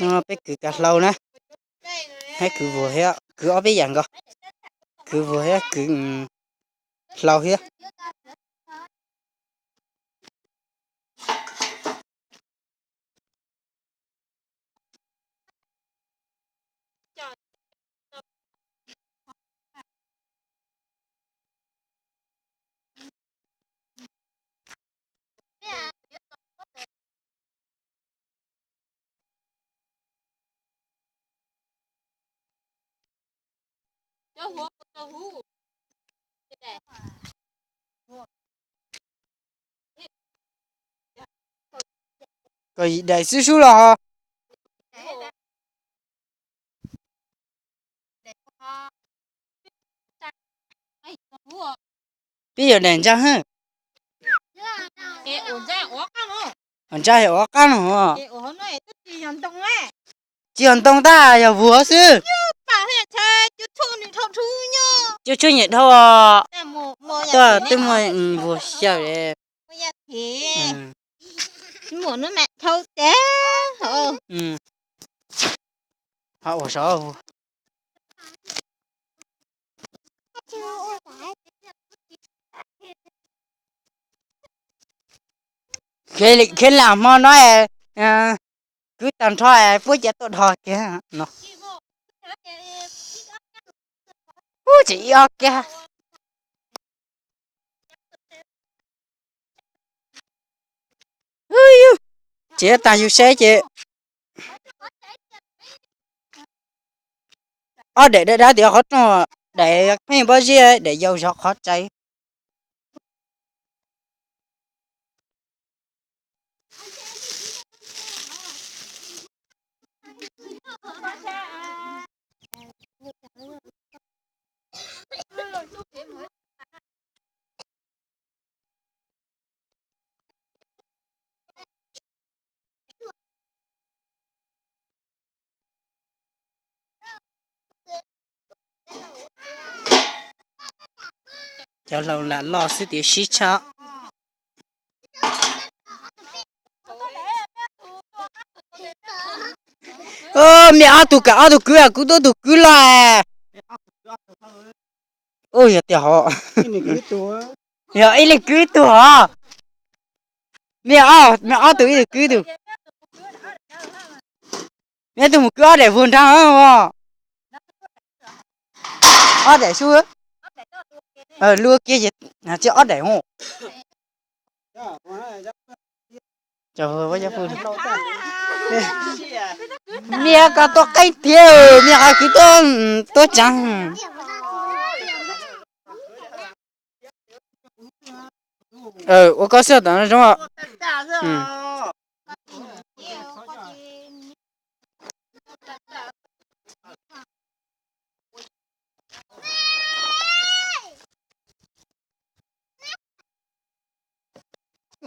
Peb kwv kav hlau na, hab kwv vuag thiab, kwv ob peb yam nkaus, kwv vuag thiab kwv hlau thiab. Koj yim daim xwb sub los ho. Peb yuav daim ntsa hab. Ntsa ua qab no. Tsis yog ntoo tab, yog vuag xwb. Cua tshuaj nyem dhau. Tuaj twb muaj vuag xyaw. Ho ua sov vuag. Kheev lam hmo no, kwv tag nrho puab ca tuaj dhos kiag no. Ub, tseem ib ob kab. Tseem tag yug saib ces ob daim dawb dawb tias qhov rooj, daim pheej pob zeb, daim yau zov qhov tsev. Cov hlau lam loj xwb tias sib tshab. Mej ob tug kam ob tug kwv, kuv tuaj tug kwv loj. Ub, yog tias ho, yog ib leeg kwv ib tug hov. Mej, mej ob tug ib tug kwv ib tug. Mej ob tug mus kwv ob daim vuag nrag os. Ob daim sub, lub kiag ces ob daim os. Mej koj tuaj qeeb tiag, mej qhov kwv tuaj, tuaj tsav. Ua koj xwb tom no zoo.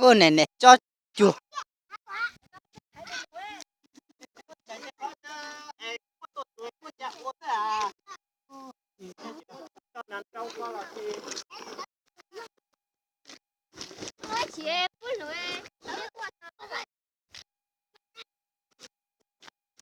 Ua ne ne tsob cuag.